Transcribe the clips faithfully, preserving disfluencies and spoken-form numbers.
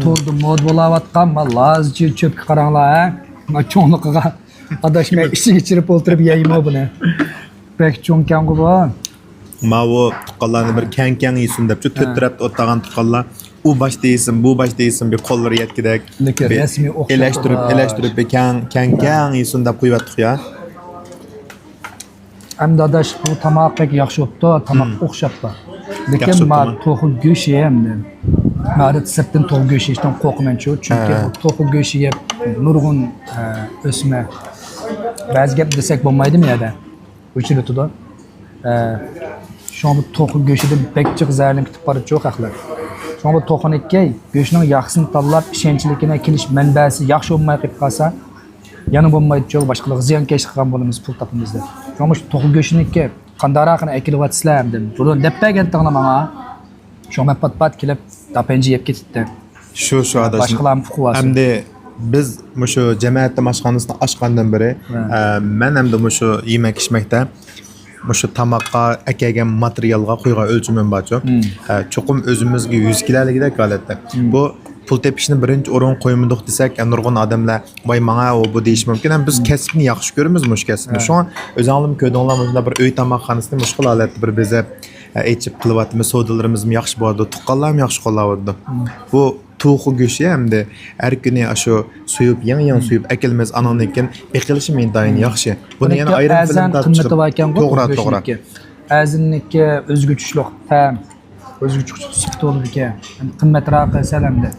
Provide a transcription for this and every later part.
توردا مودا بولاۋاتقان ما لازىچى چۆپكە قاراڭلار، ھە؟ ما چوڭلۇقىغا ئاداشماي ئىچىگە چىرىپ ئولتۇرۇپ يەيمۇ بۇنى. بەك چوڭكەنغۇ بۇ. ماۋۇ تۇغقانلارنى بىر كەڭ-كەڭ يېسۇن دەپچۇ، تۆت ھە. تەرەپتە ئولتۇرغان تۇغقانلار ئۇ باشتا يېسۇن، بۇ باشتا يېسۇن، بىر قوللىرى يەتكۈدەك، لېكىن بىر رەسمىي ئوخشاپ ئېلەشتۈرۈپ، تۇرغان. ئېلەشتۈرۈپ، بىر كەڭ، كەڭ، كەڭ يېسۇن دەپ قويۇۋاتتۇق يا. ئەمدى ئاداش، بۇ تاماق بەك ياخشى بوپتۇ، تاماق مم. ئوخشاپلا. لېكىن ياخشى ما بوپتۇما؟ توخۇ گۆشى ئەمدى. ما ئادەتتە سىرتتىن توخۇ گۆشى يېيىشتىن قورقىمەنچۇ، چۈنكى ھە. بۇ توخۇ گۆشى يەپ نۇرغۇن، ئە، ئۆسمە، بەزى گەپ دېسەك بولمايدۇ ما يەردە. ئۆچۈرۈۋېتىدۇ. ئە، شۇڭا بۇ توخۇ گۆشىدىن بەك جىق زەھەرلىنىپ كېتىپ بارىدۇ خەقلەر. شۇڭا بۇ توخۇنىڭكى گۆشىنىڭ ياخشىسىنى تاللاپ، ئىشەنچلىكىنى، كېلىش مەنبەسى ياخشى بولماي قېلىپ قالسا، يەنە بولمايدۇ، باشقىلارغا زىيانكەشلىك قىلغان بولىمىز، پۇل تاپىمىز دەپ. شۇڭا مۇشۇ توخۇ گۆشىنىڭكى قانداقراقىنى ئەكېلىۋاتىسىلەر ئەمدى؟ بۇنى دەپ بەرگەنتىڭلار ماڭا. شۇڭا مەن پات-پات كېلىپ، داپەنجى يەپ كېتىپتى. شۇ، شۇ، ئاداش. باشقىلارمۇ ئۇقۇۋالسۇن. ئەمدى بىز مۇشۇ جەمەت ئاشخانىسىنى ئاچقاندىن بېرى، ھە. ئە، مەن ئەمدى مۇشۇ يېمەك-ئىچمەكتە مۇشۇ تاماققا ئەكەلگەن ماتېرىيالغا قويغان ئۆلچىمىم بارچۇ. مم. ئە، چوقۇم ئۆزىمىزگە يۈز كېلەلىگۈدەك ھالەتتە. مم. بۇ پۇل تېپىشنى بىرىنچى ئورۇنغا قويمىدۇق دېسەك، ئە، نۇرغۇن ئادەملەر، ۋاي، ماڭا ئۇ، بۇ دېيىشى مۇمكىن. ئەمما بىز مم. كەسىپنى ياخشى كۆرىمىز، مۇشۇ كەسىپنى. ھە. شۇڭا ئۆزۈڭلارمۇ كۆردۈڭلار، مۇشۇنداق بىر ئۆي تاماقخانىسىنى مۇشۇ خىل ھالەتتە بىر بېزەپ، ئېچىپ قىلىۋاتىمىز، سودىلىرىمىزمۇ ياخشى بولىدۇ، تۇغقانلارمۇ ياخشى قوللاۋاتىدۇ. مم. بۇ توخۇ گۆشى ئەمدى ھەر كۈنى ئاشۇ سويۇپ، يېڭى-يېڭى مم. سويۇپ ئەكېلىمىز، ئانىڭدىن كېيىن ئېقىلىشىمۇ ئىنتايىن مم. ياخشى. بۇنى يەنە ئەرزان قىممىتى باركەنغۇ، توغرا، توغرا. ئەرزىننىڭكى ئۆزگىچە تەم، ئۆزگىچە سۈپىتى بولىدىكەن. قىممەتراق سەل ئەمدى.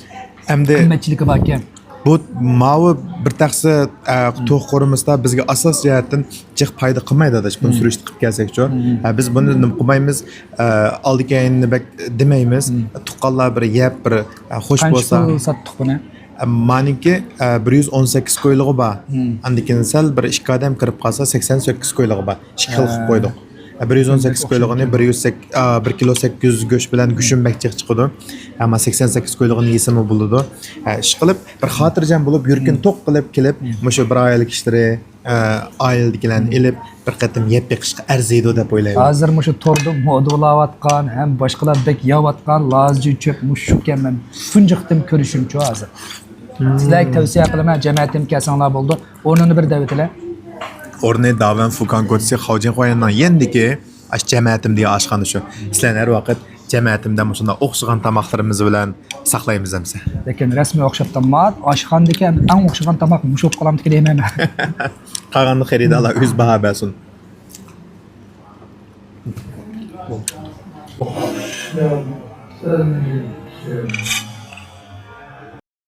ئەمدى قىممەتچىلىكى باركەن. بۇ ماۋۇ بىر تەخسە، ئە، مم. توخۇ قورۇمىسىدا بىزگە ئاساسىي جەھەتتىن جىق پايدا قىلمايدۇ، ئاداش. بۇنى مم. سۈرۈشتە قىلىپ كەلسەكچۇ. مم. ھە، بىز بۇنى نېمە قىلمايمىز، ئە، ئالدى كەينىنى بەك دېمەيمىز. مم. تۇغقانلار بىر يەپ، بىر، ئە، خوش بولسا. قانچە پۇل ساتتۇق بۇنى؟ ئە، مانىڭكى، ئە، بىر يۈز ئون سەككىز كويلۇقى بار. مم. ئاندىن كېيىن سەل بىر ئىككى ئادەم كىرىپ قالسا، سەكسەن سەككىز كويلۇقى بار. ئىككى خىل قىلىپ ھە. قويدۇق. ئە، بىر يۈز ئون سەككىز كويلۇقىنى بىر يۈز سەك-، ئە، بىر كىلو سەككىز يۈز گۆش بىلەن گۆشىمۇ بەك جىق چىقىدۇ. ئەمما سەكسەن سەككىز كويلۇقىنى يېسىمۇ بولىدۇ. ئە، ئىشقىلىپ، بىر خاتىرجەم بولۇپ، يۈرىكىنى مم. توق قىلىپ كېلىپ، مم. مۇشۇ بىر ئائىلە كىشىلىرى، ئە، ئائىلىدىكىلەرنى مم. ئېلىپ، بىر قېتىم يەپ بېقىشقا ئەرزىيدۇ دەپ ئويلايمەن. ھازىر مۇشۇ توردا مودا بولاۋاتقان ھەم باشقىلار بەك يەۋاتقان لازىچى چۆپ مۇشۇكەن، مەن تۇنجى قېتىم كۆرۈشۈمچۇ ھازىر. مم. سىلەرگە تەۋسىيە قىلىمەن، جەمەتىم كەلسەڭلار بولىدۇ. ئورنىنى بىر دەۋېتىلە. ئورنى داۋەن فۇكان كوچىسى خاۋجىنخۇايەننىڭ يېنىدىكى ئاشۇ جەمەتىم دېگەن ئاشخانا شۇ. سىلەرنى ھەر ۋاقىت جەمەتىمدە مۇشۇنداق ئوخشىغان تاماقلىرىمىز بىلەن ساقلايمىز ئەمسە. لېكىن رەسمىي ئوخشاپ تاماق، ئاشخانىدىكى ئەڭ ئوخشىغان تاماق مۇشۇ بولۇپ قالامدىكىن دەيمەن. قالغاندا خېرىدارلار ئۆزى باھا بەرسۇن.